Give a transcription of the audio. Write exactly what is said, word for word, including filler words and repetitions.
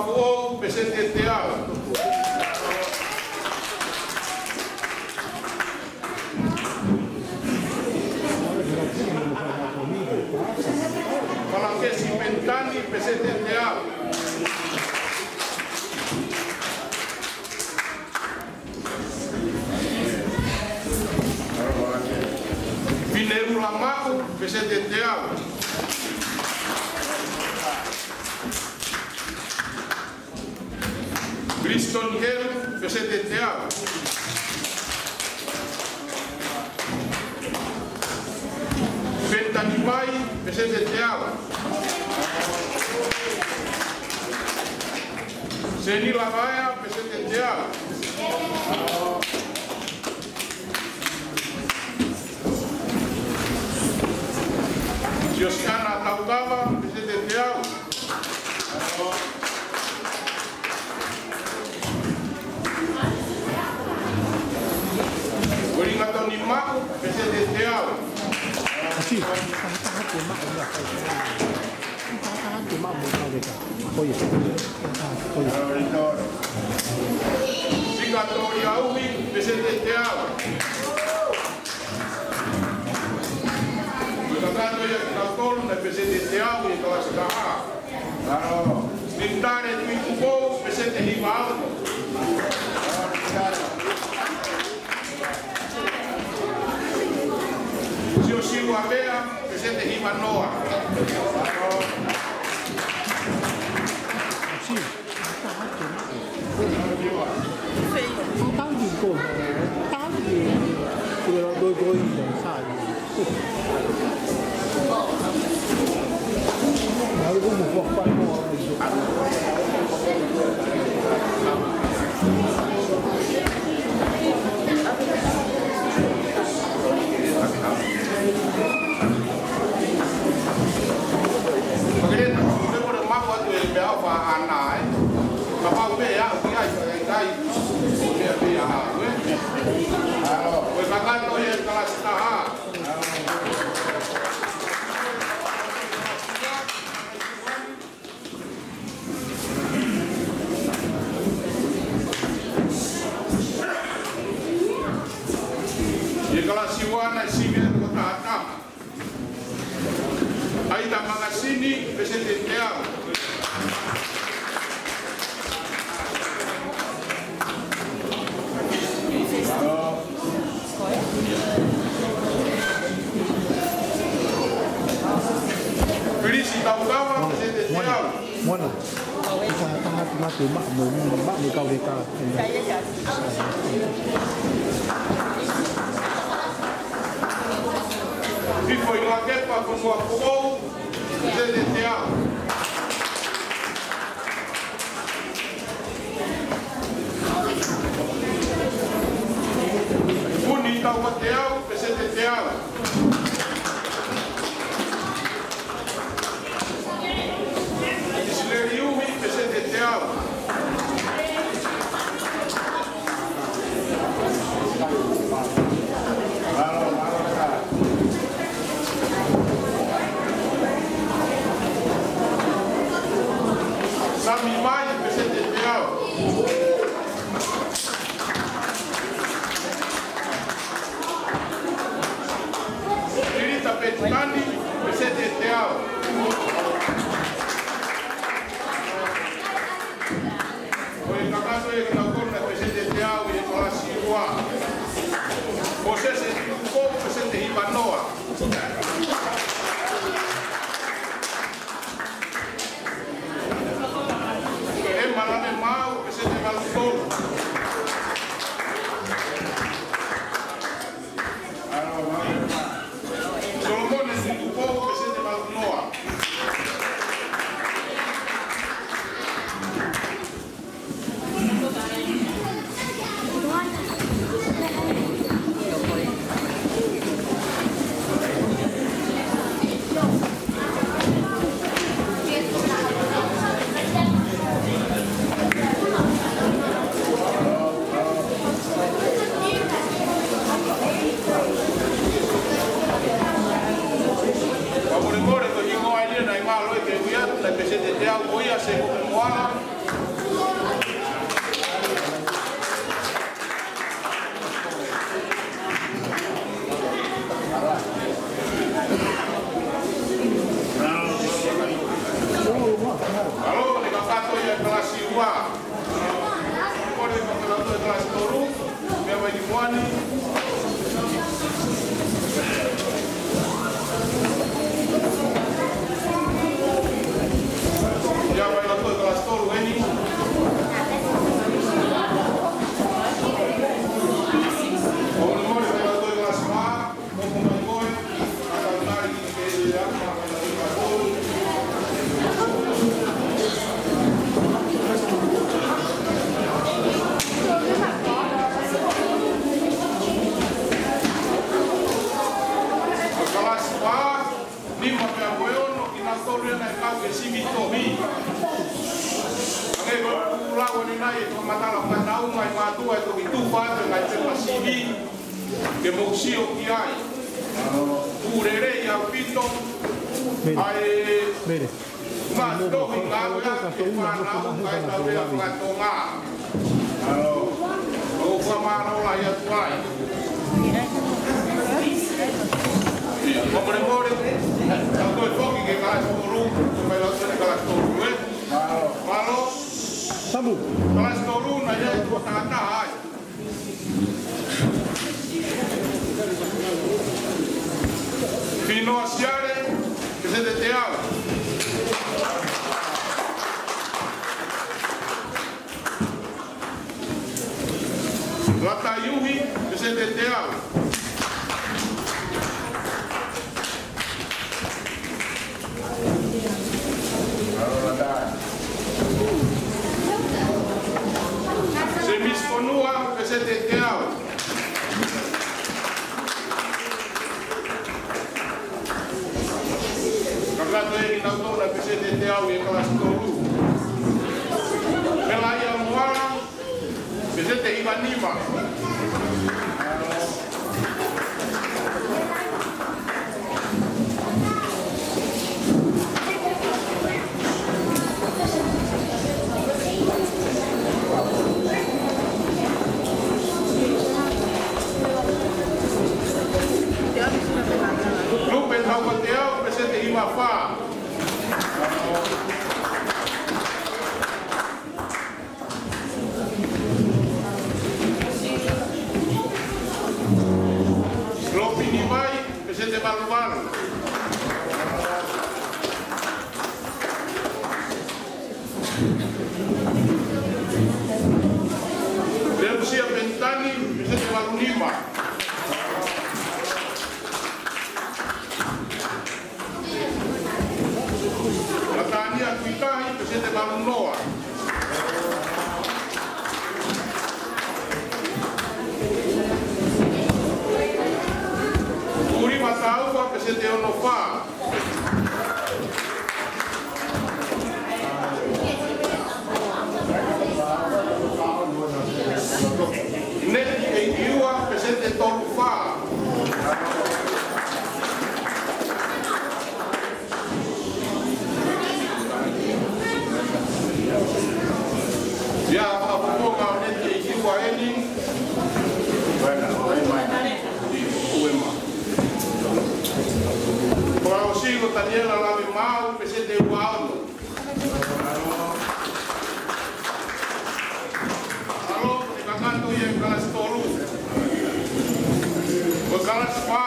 Fuʻou, peseti ʻe teau. Falakesi Penitani, peseti ʻe teau. Fineʻula Maʻu, peseti ʻe teau. Cliston Helu, peseti ʻe teau. Penitani Vai, peseti ʻe teau. Seni Lavaea, peseti ʻe teau. Siosiana Taukava, peseti ʻe teau. Uelingatoni Maʻu, peseti ʻe teau. Kasi, taha taha ke maʻu ia. Taha taha ke maʻu mo kau leka. Ko ia. Ko ia. Sika Toliauhi, peseti ʻe teau. Ko e kakato ia kinautolu naʻe peseti ʻe teau ʻi he kalasi taha A. Mitale Tuʻitupou, peseti ʻe hiva ono. Siosiua Vea, peseti ʻe hiva noa. Kapau pē ʻe aʻu ki ai, ʻikai, ʻikai, ʻikai, ʻikai, ʻikai, ʻikai, ʻikai, ʻikai, ʻikai, ʻi he kalasi ua naʻe sivi ai ko e taha tama. ʻAita Makasini, peseti ʻe teau. Pilisi Taukava, peseti ʻe teau. Moana. Ika taha atu mate ma mo ma mo kau leka. Pifo Iloakepa, Fonua Foʻou, peseti ʻe teau. Puni Taukateau, peseti ʻe teau. Isileli Umi, peseti ʻe teau. Sami Mai, peseti ʻe teau. Pilita Petitani, peseti ʻe teau. Ko e kakato ia kinautolu naʻe peseti ʻe teau ʻi he kalasi ua. Mōsese Tuʻitupou, peseti ʻe hiva noa. ʻEma Lamemaau, peseti ʻe valutolu. Solomone Tuʻitupou, peseti ʻe valu noa. Ua. Kole ka pela toe kalasi tolu. Meʻa mai ki muʻa ni. Ia mai la toe kalasi tolu eni. Kole kole ka pela toe kalasi fā. Kalasi fā, nima pea mo e ono, kinautolu ia naʻe kau ki he sivi tohi. Hangē ko e lau ʻanenai ʻe fakamatala fakaʻuhinga ʻa e mātuʻa ʻe toki tufa atu e ngaahi pepa sivi. Ke mou sio ki ai. Kuo lelei ʻaupito ʻa e mātuʻa ngāue ʻa e fānau ʻa e tautea faka-Tonga. ʻOku fakamālō lahi atu ai. Ia, fakamolemole, ka toe foki ki he kalasi tolu, mai la toe kalasi tolu, ē? Mālō. Samu. Kalasi tolu, naʻe ʻi ai e tuʻo taha taha ai. Finoa Siale, peseti teau. Lata Iuhi, peseti teau. Semisi Fonua, peseti teau. Kakato eni kinautolu naʻe peseti teau ʻi he kalasi tolu. Melaia Moala, peseti hiva nima. Lupe Taukateau, peseti hiva fā. Lopini Vai, peseti valu valu. Leusia Penitani, peseti valu nima. Natania Tuitahi, peseti valu noa. Uli Mataufa, peseti ono fā. Neti ʻEikiua, peseti tolu fā. Ia, fakapoponga ʻo Neti ʻEikiua eni. Uema. Fakaʻosi ko Taniela Lavemaau, peseti ua ono. Mālō, ko e kakato ia e kalasi tolu. Ko e kalasi fā,